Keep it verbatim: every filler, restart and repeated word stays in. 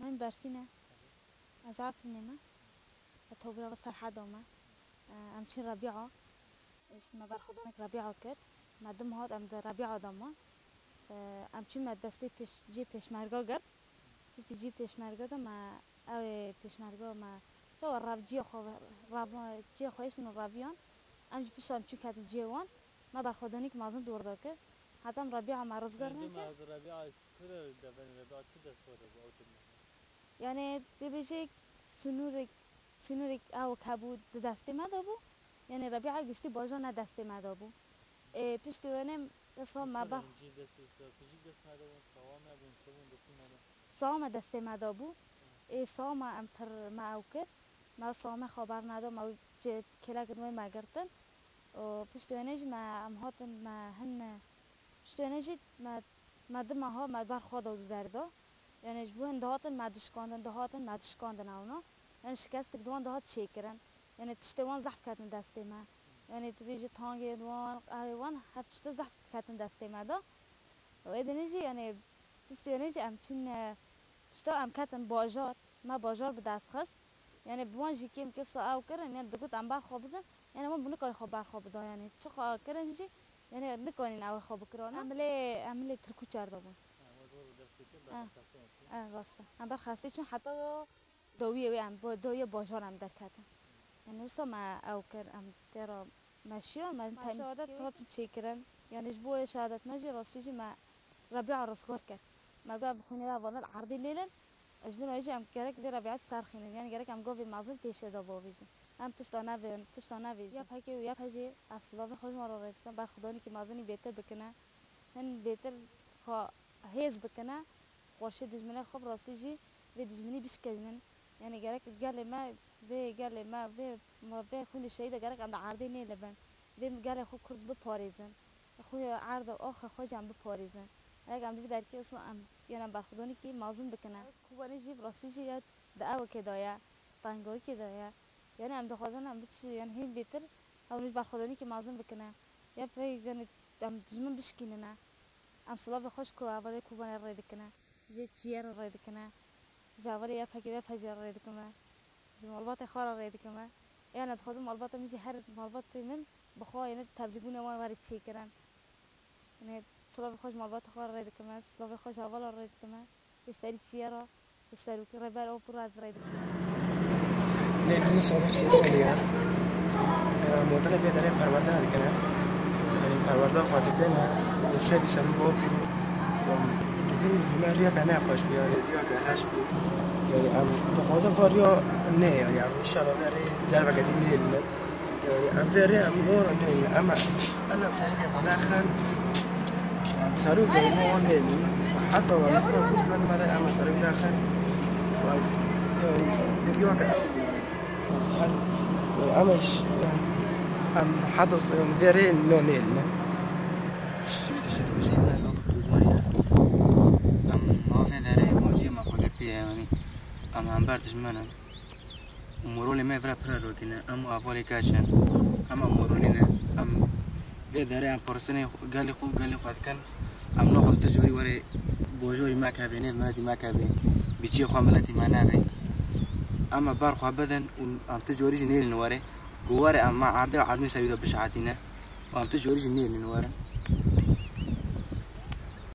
Navê min Berfîn e. Ez ji Efrînê me. Ez tobira ve Serheda me. Em çin Rebîa. Îşte me berxwedanek Rebîa kir. Me dim hat em di Rebîa de me. Em çin me dest pê pêş, cihê pêşmerga girt. Piştî cihê pêşmerga de me ew ê pêşmerga me çawa rav cihê xwe ve, rav, cihê xwe hiştin û raviyan. Em ji piştan çûn ketin cihê wan. Me berxwedanek mezin di wir de kir. Heta em Rebîa me rizgar Erdem neke. Ez Rebîa kire deven Rebîa çi dest xwe de bû ew dim. Yani dibêje sînorek, sînorek ew hebû di destê me de bû. Yani Rebîa giştî bajar ne destê me de bû. Ê, piştî wênê wisa me Çi ba- rengî destê te, pijik dest me de bûn, sawa me bûn, çi bûn, destê me de. Sawa me destê me de bû. Ê, sawa me em pir me ew kir. Me sawa me xeber neda, me ji kêlek nû me girtin. Û piştî wênê jî me em hatin me hin, piştî wênê jî me, me di meha me ber xwe da di derda. Yani ji bo hin dihatin me dişkandin, dihatin me dişkandin ewna. Yani şikestik di wan dihat çêkirin. Yani tiştê wan zehf ketin destê me. Yani tu bêjî tangê wan, qehwê wan, her tiştê zehf ketin destê me da. Û êdî jî yani piştî wênê jî em çin, e, pişta em ketin bajar. Me bajar bi dest xist. Yani bi wan jî kêm kesa ew kirin, yani digot em ber xwe bidin. Yani wan bi nikarî xwe ber xwe bida yani. Çi xwe kirin jî, yani nikarîn ew xwe bikirane. Em lê, em lê Tirkû çer de bûn. Ha, wan ji wan re dest pê kir, ber xwe xestin. Eh, rast e. Em ber xestî çûn heta dawiyê wê em, bo dawiyê bajar em derketin. Yani wisa me ew kir, em tê re meşiyan, me Me temîz şehadet kir. Hatin çêkirin. Yani ji bo şehadet me jî rastî jî me Rebîa rizgar kir. Me got, em xwînê ve hevalin erdê nêlin. Ji bin wê jî em gerek vê Rebîa serxînin. Yani gerek em govê mezin pêşê de bavêjin. Em pişta nevên, pişta nevêjin. Ya pekê û ya pejê ez silavê xwe ji wan re rê dikim. Berxwedanekî mezinî bêtir bikine. Hin bêtir xwe hêz bikine. Xweşê dijminê xwe bi rastî jî vê dijminî bişkînin. Yani gerek gelê me, vê gelê me, vê, me, vê xwînê şehîd de gerek em di erdê nêlibin. Vê gelê xwe Kurd biparêzin. Xwînê erd û axa xwe jî em biparêzin. Gerek em di vî derkê wisa em, yani em berxwedanekî mezin bikine. Kobanê jî bi rastî jî ya di ewekê de ye, tengayîkê de ye. Yani em dixwazin em biçin, yani hîn bêtir ew nû ji berxwedanekî mezin bikine. Ya pey, yani em dijmin bişkînine. Em silavê xwe ji ku hevalê Kobanê rê dikine. Ji ciyê re rê dikine. Ji hevalê ya pekê ve pecê re rê dikime. Ji malbatê xwe re rê dikime. Yani dixwazim malbata min jî her malbatê min bi xwe yani tevlîbûnê wan were çêkirin. Yani silavê xwe ji malbata xwe re rê dikime. Silavê xwe ji hevala re rê dikime. Li serî çiyê re, li serokê Rêber Apo re ez rê dikim. Nêvîn Sadık Şêxanî ye. Em gotinê vê derê perwerde dikine. Em perwerde xwe dikine. Nûsebî serok Apo. Em dibînin hûn riyeke nexweş bû, yani riyeke reş bû. Yani em dixwazin va riya nê, yani em înşallah vê rê derveke dî nêlînin. Yani em vê rê em wan neynin, ema ena teyarê xwe derxin, serok yani wan neynin. Heta wan nefta xwe can mede ema serok derxin. Yani, yani, ya ki ew, yani, her, yani, ema iş, yani, em heta, yani, vê rê no neynin. Tiştî, tiştî, tiştî. Em navê derê baciyê me xwe girtiye, yani, em hember dijmin in. Û moralê me vira pir rokî ne. Em û hevalê keç in. Em û moralî ne. Em vê derê em parastinê gelê xwe, gelê xwe dikin. Em naxwazin ti corî were bajarî me kevê, nêv miletî me kevê. Bi ciyê xwe miletî me nevê. Em ê ber xwe bidin û em ti corî jî nêlin were. Ku were em me erdê û ezmî serî de bişehetîne. Û em ti corî jî nêlin werin.